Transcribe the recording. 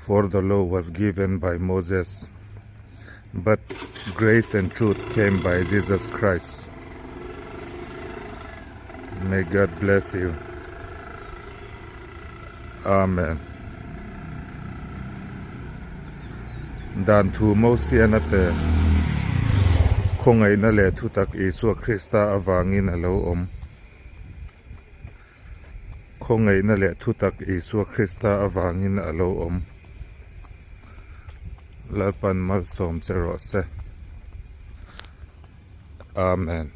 For the law was given by Moses, but grace and truth came by Jesus Christ. May God bless you. Amen. Dan thu Mosian a pe. Khawngaihna leh thutak Isua Krista avangin a lo awm. Khawngaihna leh thutak Isua Krista avangin a lo awm. Lalpan malsawm che rawh se. Amen.